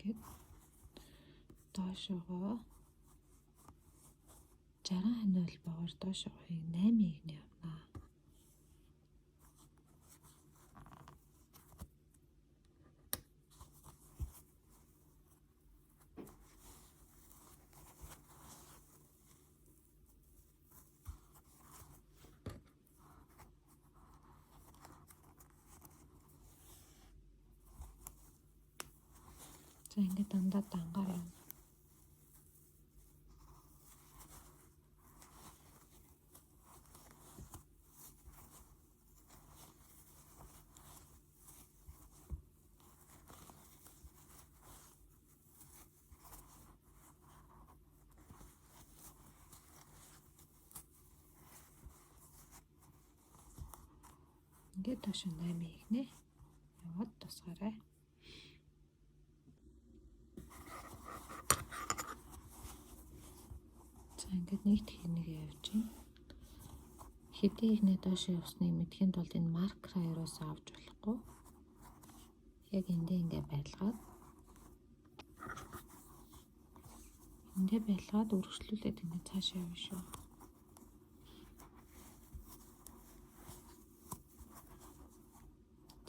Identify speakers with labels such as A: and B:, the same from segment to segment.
A: Ингээд доошоогоо 60 хонь холбоогоор доошоогоо 8 игнэ явна. За ингээд дандаа дангаар явна. Ингээд доош 8 игнэ. Яваад тусгаарай. За ингээд нэгт хэрнэг явж байна. Хэдий игнэ доош явсныг мэдхийн тулд энэ маркераа ерөөсөө авч болохгүй. Яг эндээ ингээ байлгаад эндээ байлгаад үргэлжлүүлээд ингээ цаашаа явна шүү.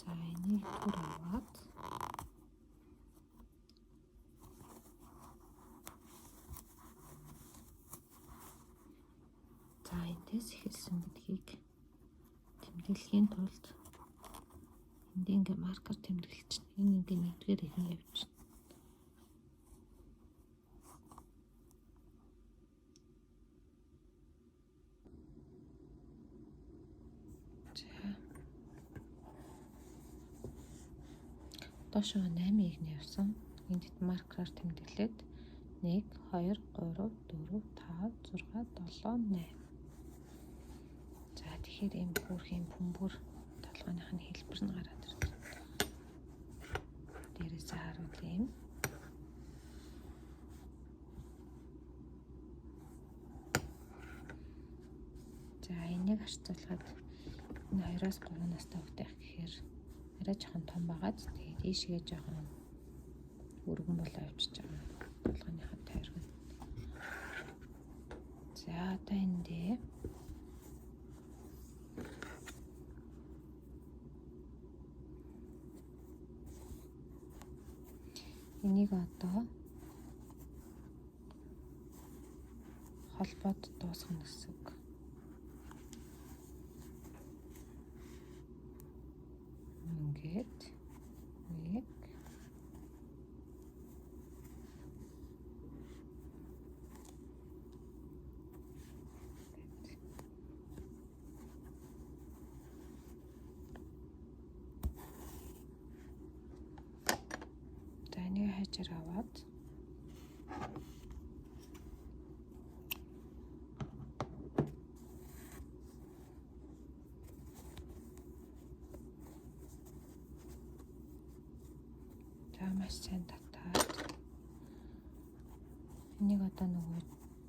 A: За энийг түр аваад за эндээс эхэлсэн гэдгийг тэмдэглэхийн тулд энд ингээ маркер тэмдэглэж чинь. Энэ ингээ нэгдүгээр ихэн явчихна. За. Доошоо 8 игнэ явсан. Энд маркераар тэмдэглээд 1 2 3 4 5 6 7 8. За тэгэхээр ийм хөөрхийн бөмбөр толгойнх нь хэлбэр нь гараад ирж байна. Дээрээсээ харуул ийм. За энийг харьцуулахад энэ 2-оос 3 настай хүүхдийнх гэхээр арай жоохон том байгаад тэгээд ийшээ жоохон өргөн болоо явчихж байгаа. Толгойнхоо тойрог нь. За одоо эндээ энийг одоо холбоод дуусгана гэсэн үг. Ингээд нэг за энийг хайчаар аваад за маш сайн татаад энийг одоо нөгөө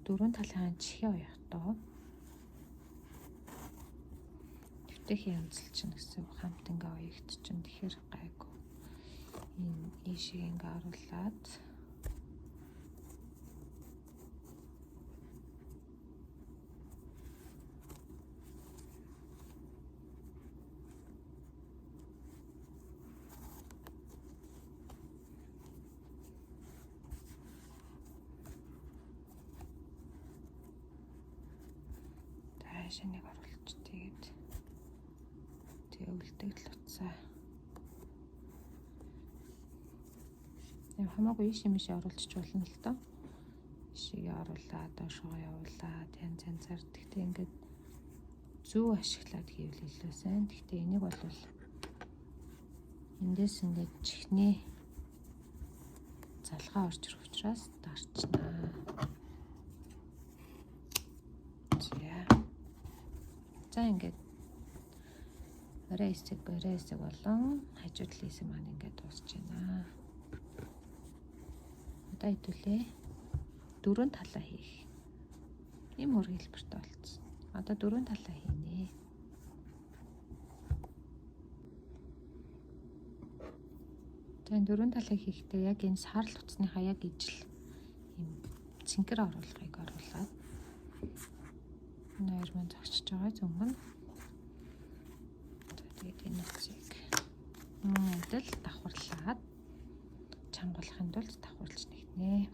A: дөрвөн талын чихээ уяхдаа твтэйх янзлчихна гэсэн хамт ингээ уягдчихна. Тэгэхээр гайгүй. Энэ ийшээ ингээ оруулаад таашаа нэг оруулж тэгээд тэгээ үлдэгдэл утсаа. Яг хамаагүй ийш юм шиг оруулчих болно л доо. Ийшээ оруулаад доошоо явуулаад янз янзаар тэгтээ ингээд зөв ашиглаад хийвэл илүү сайн. Тэгтээ энийг бол эндээс ингээд чихнээ залгаа орж ирэх учраас дарчнаа. За. За ингээд орой хэсэг болон хажуу талын хэсэг маань ингээд дуусч байна. Одоо хэдүүлээ дөрвөн талаа хийх. Ийм хөр хэлбэртэй болцсон. Одоо дөрвөн талаа хийнэ. За За энэ дөрвөн талыг хийхдээ яг энэ сарл утасныхаа яг ижил ийм цэнхэр оруулгыг оруулаад энэ хоёр маань зогсож байгаа зөнгө нь. За тэгээд энэ утсыг мөн адил давхарлаад чангуулахын тулд давхарлаж нэгтнэ.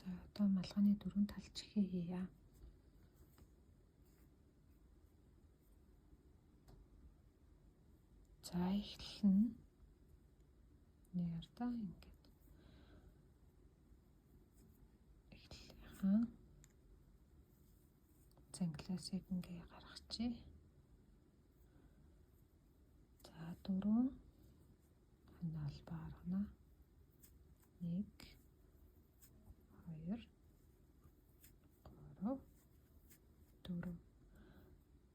A: За одоо малгайны дөрвөн тал чихээ хийе. За эхлэл нь нэг ардаа ингээд эхлэлийнхаа занглаасыг ингээ гаргачих. За дөрвөн хонь албаа гаргана. 1 2 3 4.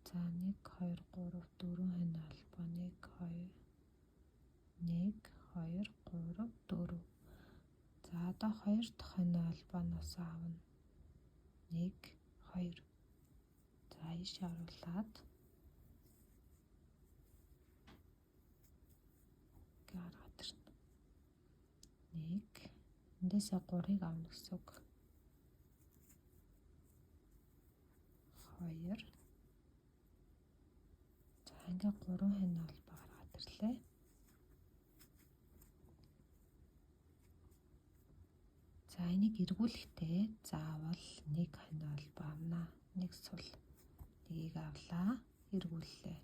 A: За 1 2 3 4 хонь албаа 1 2 1 2 3 4. За одоо хоёр дахь хонь албаанаас авна. 1 2. За ийш оруулаад гаргаад ирнэ. 1 эндээсээ 3-ыг авна гэсэн үг. 2. За ингээ 3 хонь албаа гаргаад ирлээ. За энийг эргүүлэхдээ заавал нэг хонь албаа авна. Нэг сул нэгийг авлаа, эргүүллээ.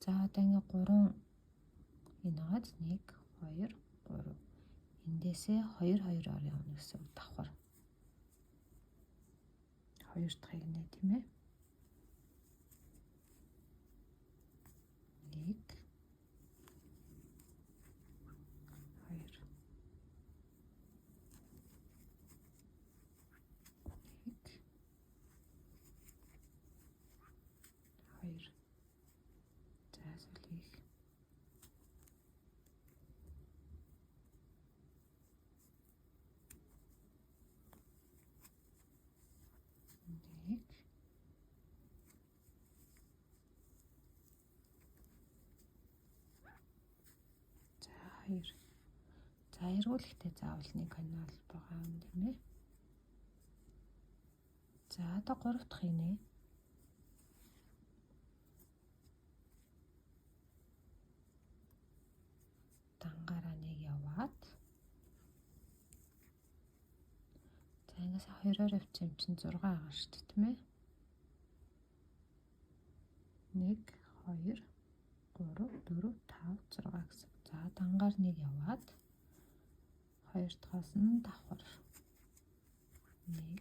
A: За одоо ингээ 3 энэ хагаад 1 2 3. Эндээсээ 2 2-оор явна гэсэн үг давхар. Хоёр дахьыг нэ тийм ээ. 1 2 1 2. За сүлийг нэг за хоёр. За эргүүлэхдээ заавал нэг хонь албаа авна тийм ээ. За одоо гурав дахь нэ. Дангаараа нэг яваад. За ингээс хоёроор явчих юм чинь 6 байгаа шүү дээ тийм ээ. 1 2 3 4 5 6 гэсэн. За дангаар нэг яваад хоёр дахьаас нь давхар. 1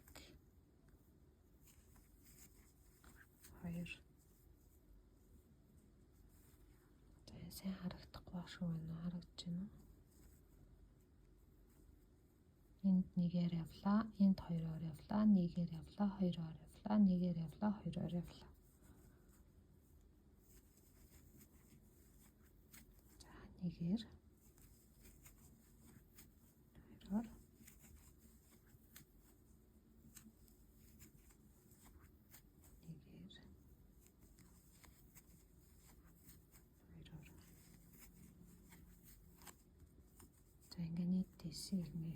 A: 2. За сайн харагдахгүй шүү байна уу? Харагдаж байна уу? Энд нэгээр явлаа, энд хоёроор явлаа, нэгээр явлаа, хоёроор явлаа, нэгээр явлаа, хоёроор явлаа. За нэгээр хоёроор нэгээр хоёроор. За ингээ нийт дээшээ ингэ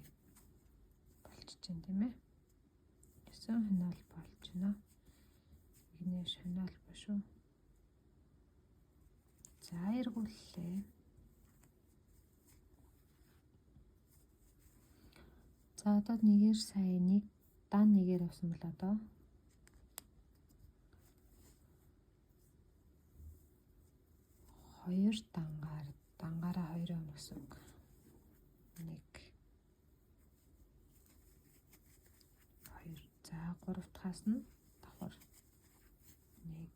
A: болчихж байна тийм ээ. 9 хонь болж байна. Игнэ шонь албаа шүү. За эргүүллээ. За одоо нэгээр сая нэг дан нэгээр явсан бол одоо хоёр дангаараа хоёр явна гэсэн үг. 1 2. За гурав дахьаас нь давхар. 1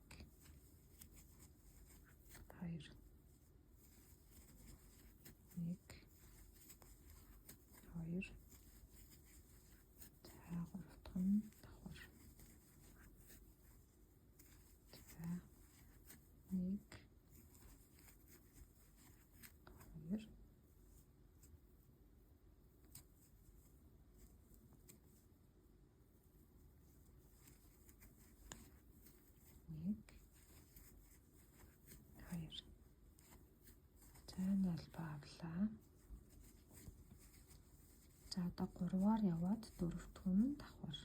A: 2 1 2. За гурав дахь нь давхар. За 1 2 За энэ албаа авлаа. За одоо 3-аар яваад 4-р нь давхар.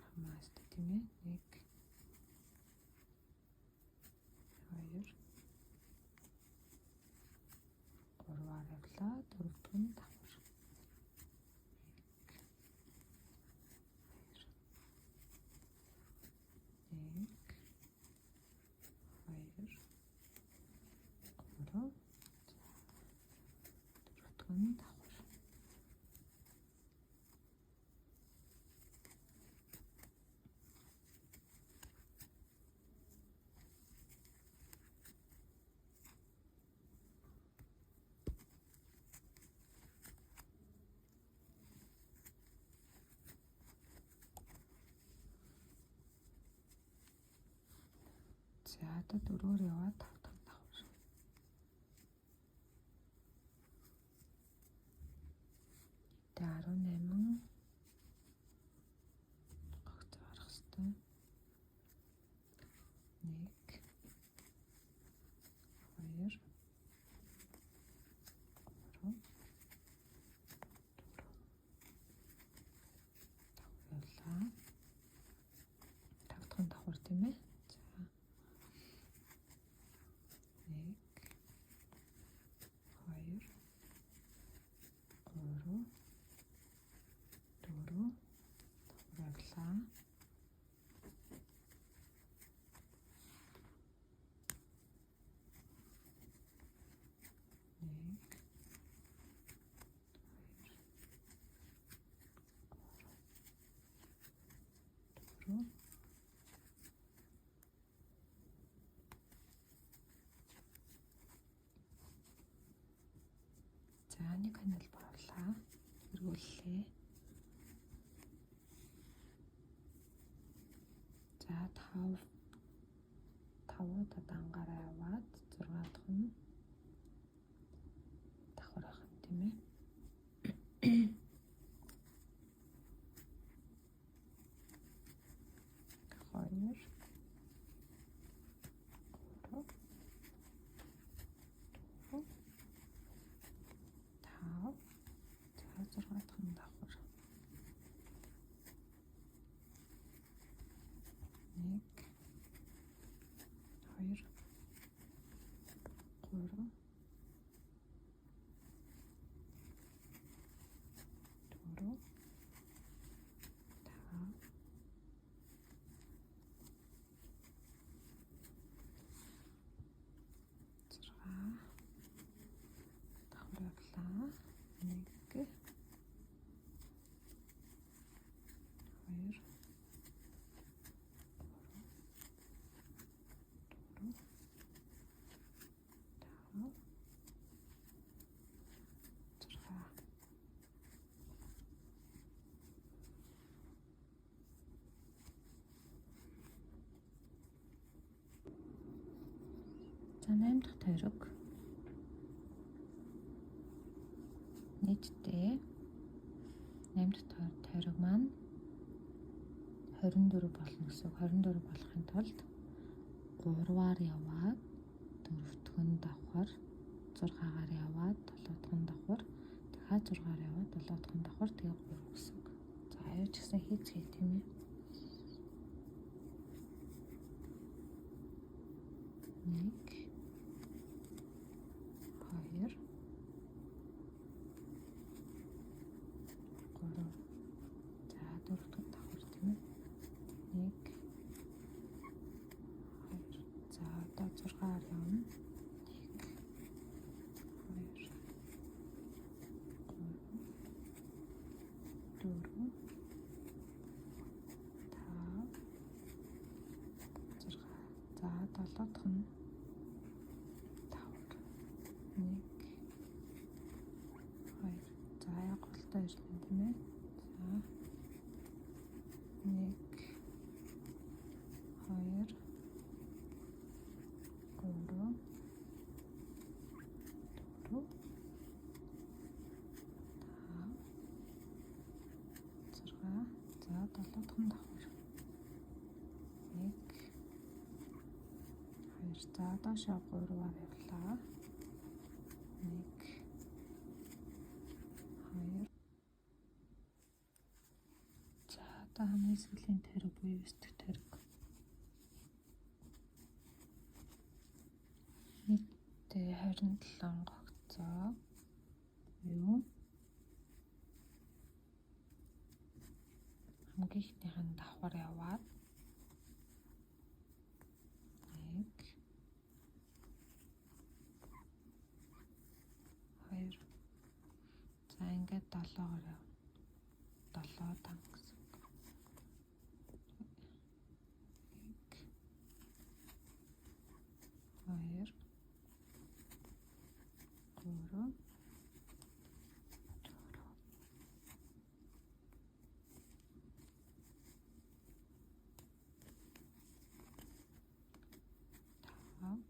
A: Хамаастай тийм ээ. 1 2 3-аар явлаа. 4-р нь давхар. 1 2 3 4-р нь давхар. За одоо 4-өөр яваад 5 дахь давхар. Нийтдээ 18 гогцоо гарах хэвээр. 1 2 3 4 явлаа. 5 дахь давхар тийм ээ. За 1 2 3 4 давхар явлаа. 1 2 3 4. За нэг ханал баавлаа. Эргүүллээ. За 5 5 дангаараа яваад 6 дахь нь давхар байх нь тийм ээ. 2 3 4 5. За 6 дахь нь давхар. 1 2 3 4 5 6 давхар явлаа. 1 2 3 4 5 6. За 8 дахь тойрог нийтдээ 8 дахь тойрог маань 24 болно гэсэн үг. 24 болохын тулд 3-аар яваад 4-р нь давхар, 6-аар яваад 7-р нь давхар, дахиад 6-аар яваад 7-р нь давхар, тэгээ 3 гэсэн үг. За аюу ч гэсэн хийцгээе тийм ээ. 1 2 3. За 4-р давхар тийм ээ. 1 2. За одоо 6-аар явна. 1 2 3 4 5 6. За 7 дахь нь давхар. 1 2. За яг голтой ирнэ тийм ээ. За 1 2 3 4 5 6. За 7 дахь нь давхар. 1 За доошоо 3-аар явлаа. 1 2. За одоо хамгийн сүүлийн тойрог буюу 9 дахь тойрог. Нийтдээ 27 онгоцоо буюу хамгийн ихнийх нь давхар яваад 1 2. За ингээд 7-оор явна. 7 дан гэсэн үг. 1 2 3 4 5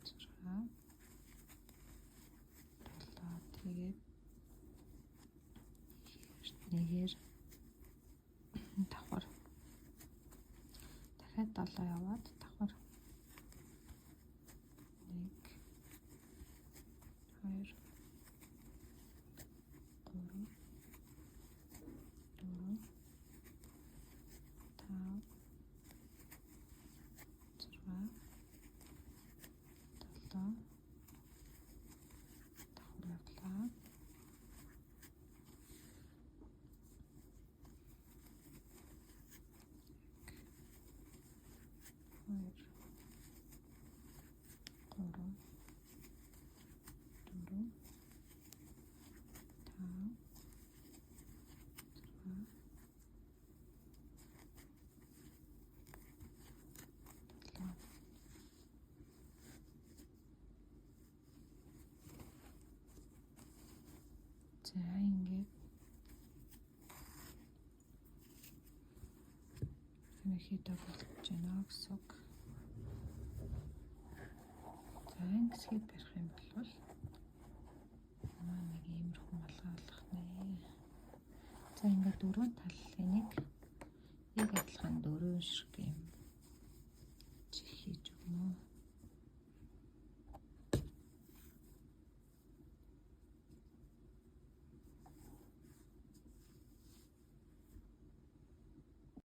A: 6 7. Тэгээд нэгээр давхар дахиад 7 яваад давхар 1 2 3 4 5 6 7 давхар явлаа. 2 3 4 5 6 7. За ингээд ерөнхийдөө болж байна гэсэн үг. За ингэсгээд барих юм бол маа нэг иймэрхүү малгай болох нэ. За ингээд дөрвөн тал энийг яг адилхан дөрвөн шиг юм